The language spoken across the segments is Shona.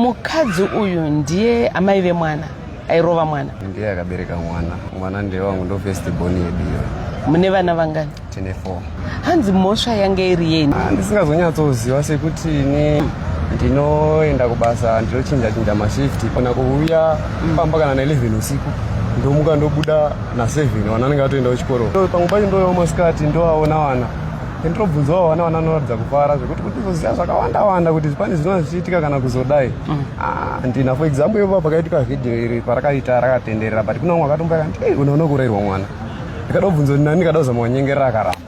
Mukadzi uyu ndiye amai vemwana airova mwana. Ndiye akabereka mwana. Mwana ndiye wangu, ndo first born yedu iyoyo. Mune vana vangani? Tine 4. Hanzi mhosva yange iri yeni? Ndisingazonyatsoziva sekuti ini ndinoenda kubasa, ndinochinja chinja mashift, kana kuuya pamba kana na11 usiku, ndomuka ndobuda na7, vana vanenge vatoenda kuchikoro. Pamwe pacho ndouyawo masikati, ndovaona vana, ndinobvunzawo vana, vana vanoratidza kufara zvekuti kuti kuzoziva zvakawanda wanda kuti pane zvinova zvichiitika kana kuzodai. Handina. For example, ipo pakaitika vhidhiyo iri, parakaita rakatenderera, but kuna umwe akatomba akati, "Ei, unoona kurayirwa mwana." Ndikada kubvunza kuti nani, ndikada kuzama kunyengerera, akaramba.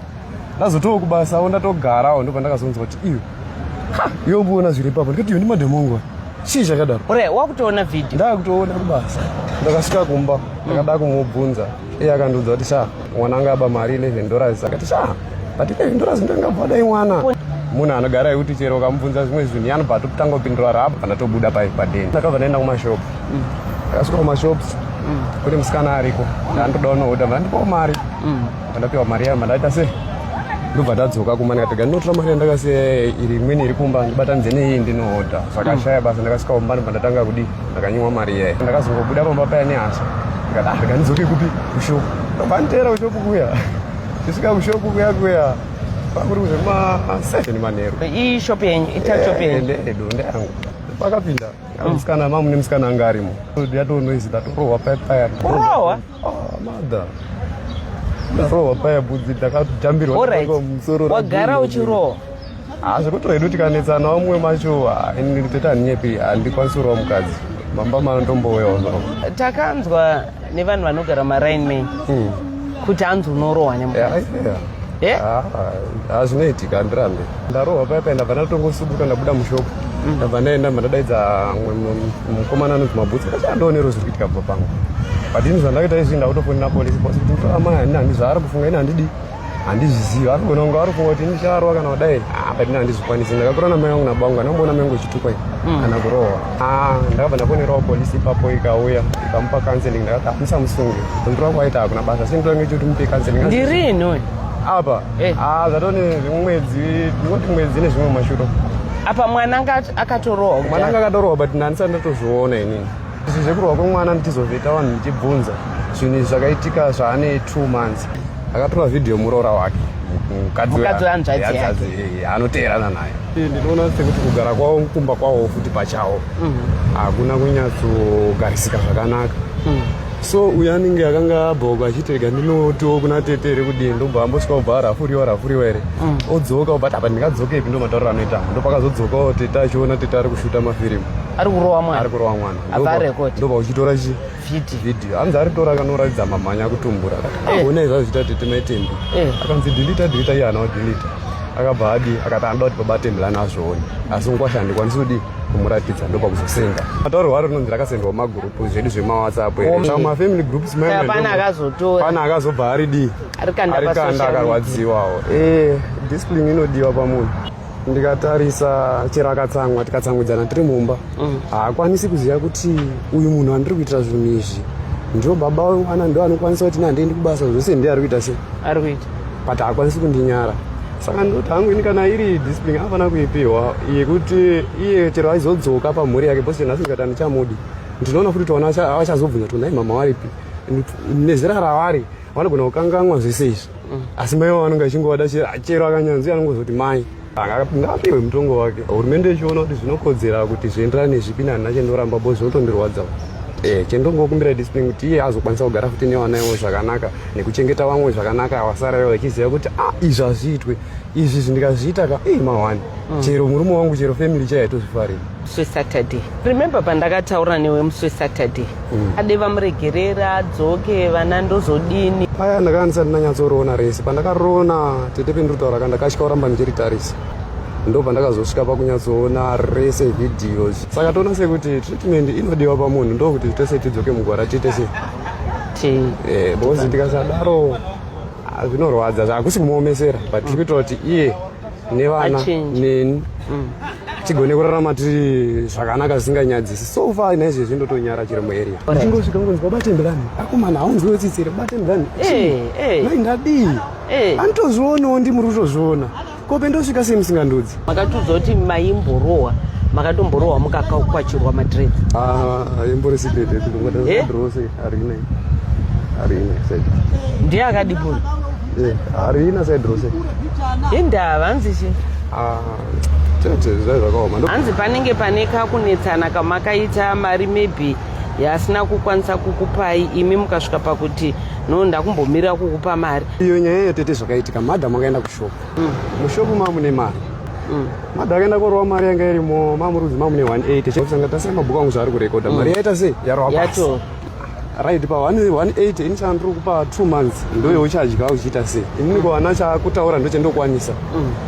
Ndazotowo kubasawo, ndatogarawo, ndobva ndakazonzwa kuti iyo iwe mbuona zviri ipapo. Ndikati, "Iyo ndimadhamu wangu, chii chakadaro?" Ure wakutoona vhidhiyo? Ndakutoona kubasa. Ndakasvika kumba, ndakada kumubvunza, iye akandiudza kuti, "Sha, mwana anga aba mari $11." Akati, "Sha, but $11 ndingabva dai mwana." Munhu anogara ekuti chero ukamubvunza zvimwe zvinhu, iye anobva atotanga kupindura raba. Ndatobuda pai padeni, ndakabva ndaenda kumashopu. Ndakasvika kumashops, kune musikana ariko, ndandoda unohodha, ndandipawo mari. Ndapiwa mari yayo, mandaita sei, ndobva ndadzoka kumba. Ndikatega ndinotora mari yandakasiya iri imweni iri kumba, ndibatanidze neiyi, ndinohodha. Zvakashaya basa. Ndakasvika kumba, ndobva ndatanga kudi, ndakanyimwa mari iyayi. Ndakazongobuda pamba paya nehasha, ndikati, "Ah, rega ndidzoke kupi, kushopu." Ndobva nditeera kushopu kuya. Ndisvika kushopu kuya kuya, pakuri kuzvekuma 7 manheru. Ishop yenyu, ituckshop yenyu? Ndeedu, ndeyangu. Pakapinda musikana, mamune musikana anga arimo, yatonoizi, ndatorohwa paya paya. Kurohwa? Ah, mother, ndarohwa paya budzi, ndakajambirwa musoro. Wagara uchirohwa? Ah, zvekuti redu tikanetsana vamwe macho, ah, ini tete handinyepi, handikwanisi kurova mukadzi. Mamba manotombouyawo zvavo. Takanzwa nevanhu vanogara marain main kuti hanzi unorohwa nemukadzi. Eh? Hazvinoitika, handirambe. Ndarohwa paya paya, ndabva ndatongosuduka, ndabuda mushopu, ndabva ndaenda, ndabva ndadaidza mukomana anonzi Mabhutsi, akati andionero zviri kuitika kubva pangu. But ini zvandakaita izvi, ndakutofonera polisi bosi kuti nditora amai. Handina, handi zvaari kufunga, ini handidi, handizvizivi. Ari kugona kunge ari kufunga kuti ndicharwa kana kudai. Ah, but ini handizvikwanisi. Ndakakura namai vangu nababa vangu, handamboona mai vangu ichitukwa kana kurohwa. Ah, ndakabva ndafonerawo polisi ipapo, ikauya ikamupa counseling. Ndakati, "Ah, musamusunge, kundorwa kwaita hakuna basa, sindonge choti mupe counseling." Ndirini uyu? Apa? Eh. Ah, zvatone mwedzi, ndingoti mwedzi nezvimwe mashuro. Apa mwana anga akatorohwa? Mwana anga akatorohwa, but ndandisati ndatozviona inini izvi zvekurohwa kwemwana. Ndichizovheta vanhu, ndichibvunza zvinhu izvi zvakaitika zvaane 2 months. Akatora vhidhiyo muroora wake, mukadzi. Mukadzi wehanzvadzi yake. Hanzvadzi, anoteerana naye. Ndinoona sekuti kugara kwavo kumba kwavo futi pachawo hakuna kunyatsogarisika zvakanaka. So uyu anenge akanga abhoka achiti, "Rega ndinotiwo kuna tete here kudii." Ndobva ambosvika, kubva arafuriwa rafuriwa here, odzoka, obva ati, "Apa ndingadzokepi?" Ndo matauriro anoita. Ndopakazodzokawo tete, achiona tete ari kushuta mafirimu. Ari kurohwa mwana. Ari kurova mwana. Abva arekodi. Ndobva uchitora chi vhidhiyo. Vhidhiyo hanzi aritora, akanoratidza mamhanya kutumbura, akati, "Ahona izvazvo zviita tete maitembi." Akanzi, "Delete, delete." Iye haana kudelete. Akabva adi akati anoda kuti baba Tembelani azvione, asi nguwasha handikwanisi kudi kumuratidza. Ndopakuzosenda matauriro aro, rinonzi rakasendwa mumagurupu zvedu zvemawhatsapp here, saka mumafamily groups. Saka pane akazotora. Pane akazobva aridii. Arikanda arikanda. pasocial media. Akarwadziwawo. Discipline inodiwa pamunhu. Ndikatarisa, chero akatsamwa, tikatsamwidzana tiri mumba, haakwanisi kuziva kuti uyu munhu andiri kuitira zvinhu izvi ndio baba wemwana, ndo anokwanisa kuti handiendi kubasa, zvose ndiye ari kuita sei. Ari kuita. But haakwanisi kundinyara. Saka ndoti hangu ini, kana iri discipline, anofanira kuipiwa yekuti iye chero aizodzoka pamhuri yake, because nhasi ndikati handichamudi, ndinoona futi kuti vana vachazobvunza kuti, "Nhai mama varipi?" Nezera ravari vanogona kukanganwa zvese izvi, asi mai vavo vanonge vachingovada. Chero akanyanzi anongozoti mai ngaapiwe mutongo wake, hurumende ichiona kuti zvinokodzera kuti zvienderane nezvipi. Nhandina chendoramba bo, zvinotondirwadza. Chendongokumbira discipline kuti iye azokwanisa kugara futi nevana ivo zvakanaka nekuchengeta vamwe zvakanaka, vasara vachiziva kuti, ah, izvi hazviitwe izvi, izvi ndikazviita ka, ei mawani, chero murume wangu, chero family chaiyo haitozvifariri. Musi weSaturday, remember pandakataura newe musi weSaturday, ade vamuregerera adzoke, vana ndozodini? Paya ndakanga ndisati ndanyatsoriona rese. Pandakariona tete pendiri ka, ndakatya kuramba ndichiritarisa. Ndo pandakazosvika pakunyatsoona rese vhidhiyo. Saka toona sekuti treatment inodiwa pamunhu, ndokuti tese tidzoke mugwara, tiite sei. Because tikasadaro, ah, zvinorwadza. Hakusi kumuomesera, but tiri kuitira kuti iye nevana Achinje. neni tigone kurarama tiri zvakanaka, zvisinganyadzisi. So far naizvezvi ndotonyara chiri muarea. Ndingosvika ngonzi, "Baba Tembelani." Akomana, haunzwiwo tsitsi here, baba Tembelani? Mai, ndadii? Anotozvionawo, ndimuri kutozviona kope, ndosvika sei musingandudzi? Makatiudza kuti maimborohwa. Makatomborohwa mukakakwachurwa madreads? Ah, imbori secret yedu. Eh? Rose harina, harina side. Ndiye akadibura? Eh, harina side rose. Indava, hanzi chi? Ah, tete, zvai zvakaoma. Hanzi panenge pane kakunetsana kamakaita, mari maybe yaasina kukwanisa kukupai, imi mukasvika pakuti, "No, ndakumbomira kukupa mari." Iyo nyaya iyo, tete, zvakaitika, madhamu akaenda kushopu. Mushopu mamune mari. Madha akaenda korova mari yanga irimo, mamurudzi mamune 180. Sanga tasina mabhuku angu zvaari kurekodha, mari yaita sei, yarova pasi. Yato. Right, pa 180 ini chandiri kupa 2 months, ndoye uchadya uchiita sei? Inini kuwana chaakutaura ndochendokwanisa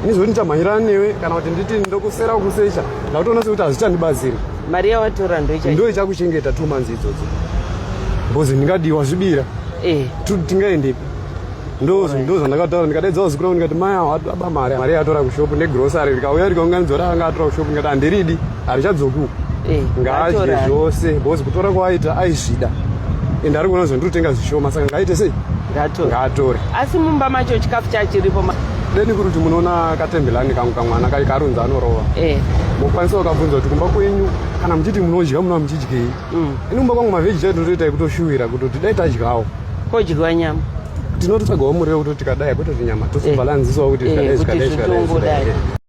ini, zvokuti ndichamhanyirana newe kana kuti nditi ndokusera kusecha, ndakutoona sekuti hazvichandibatsiri. Mari yawatora ndoicha? Ndo ichakuchengeta 2 months idzodzo, because ndingadiwa zvibira. Tingaendepi? Ndo zvandakataura, ndikadaidza vazukuru vangu, ndikati, "Mai awo aba mari, mari yatora kushopu negrocery." Rikauya rikaunganidzwa kuti anga atora kushopu, ndikati, "Handiridi, harichadzoki uku." Ngaadye Ngatora. zvose, because kutora kwaaita aizvida, ende ari kuona zvandiri kutenga zvishoma, saka ngaaite sei? Ngatora. Ngaatore. Asi mumba macho chikafu chachiripo? Deni kuri kuti munoona katembelani kangu kamwana kai karunzi anorova. Mukwanisa ukabvunza kuti kumba kwenyu kana muchiti munodya, munova muchidyei? Ini kumba kwangu mavheji chaiyo tinotoita ekutoshuwira kutoti dai tadyawo. Kodyiwa nyama? Tinototsvagawo muriwo kutoti tikadai, kwete kuti nyama, tozobhalanzisawo kuti zvikadai, kuti zvikadai, zvikadai, zvitongodai. zvikadai.